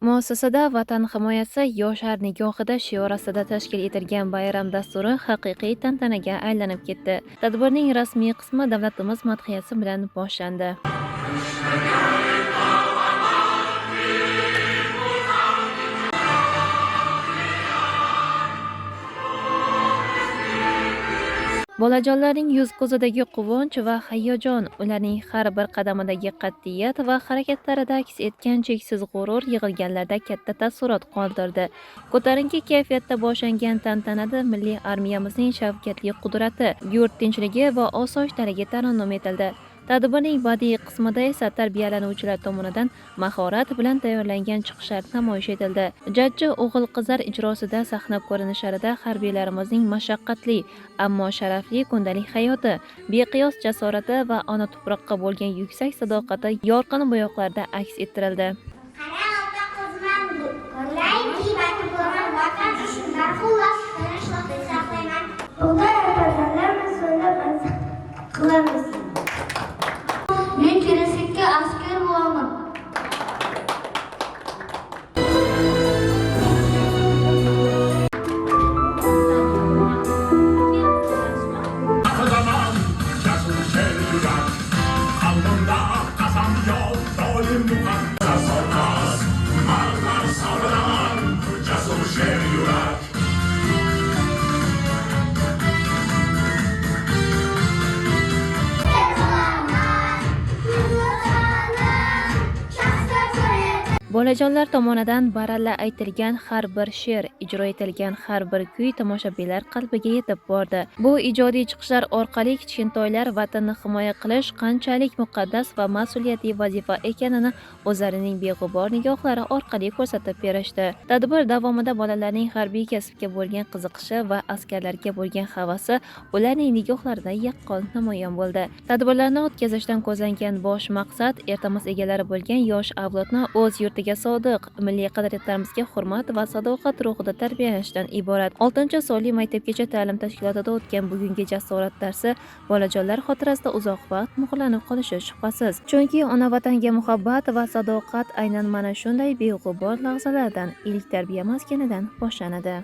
Muassasada "Vatan himoyasi yoshlar nigohida" shiori ostida tashkil etilgan bayram dasturi haqiqiy tantanaga aylanib ketdi. Tadbirning rasmiy qismi davlatimiz madhiyasi bilan boshlandi. Bolajonlarning yuz-ko'zidagi quvonch va hayajon, ularning har bir qadamidagi qat'iyat va harakatlarida aks etgan cheksiz g'urur yig'ilganlarda katta taassurot qoldirdi. Ko'tarinki kayfiyatda boshlangan tantanada milliy armiyamizning shavkatli qudrati, yurt tinchligi va osoyishtaligi tarannum etildi. Tadbirning badiiy qismida esa tarbiyalanuvchilar tomonidan mahorat bilan tayyorlangan chiqishlar namoyish etildi. Jajji o'g'il-qizlar ijrosida sahna ko'rinishlarida harbiylarimizning mashaqqatli, ammo sharafli kundalik hayoti, beqiyos jasorati va ona tuproqqa bo'lgan yuksak sadoqati yorqin bo'yoqlarda aks ettirildi. Qara qizman, ko'rlayki batir bo'laman, vatan uchun barqulla tinchlikni saqlayman. Bug'doy arpalarni so'ylab maza qilamiz. Men kelajakda askar bo'laman. Ataman cesur şer yürek. Alnında kazan yok, dolim mukaddes olmaz. Marlar savraman cesur şer yürek. Bolajonlar tomonidan baralla aytilgan har bir she'r, ijro etilgan har bir kuy tomoshabinlar qalbiga yetib bordi. Bu ijodiy chiqishlar orqali kichkintoylar vatanni himoya qilish qanchalik muqaddas va mas'uliyatli vazifa ekanini o'zlarining beg'ubor nigohlari orqali ko'rsatib berishdi. Tadbir davomida bolalarning harbiy kasbga bo'lgan qiziqishi va askarlarga bo'lgan havasi ularning nigohlarida yaqqol namoyon bo'ldi. Tadbirlarni o'tkazishdan ko'zlangan bosh maqsad ertamiz egalari bo'lgan yosh avlodni o'z yurtiga sodiq, milliy qadriyatlarimizga hurmat va sadoqat ruhida tarbiyalashdan iborat. 6-sonli maktabgacha ta'lim tashkilotida o'tgan bugungi jasorat darsi bolajonlar xotirasida uzoq vaqt muhrlanib qolishi shubhasiz. Chunki ona vatanga muhabbat va sadoqat aynan mana shunday beg'ubor lahzalardan, ilk tarbiya maskanidan boshlanadi.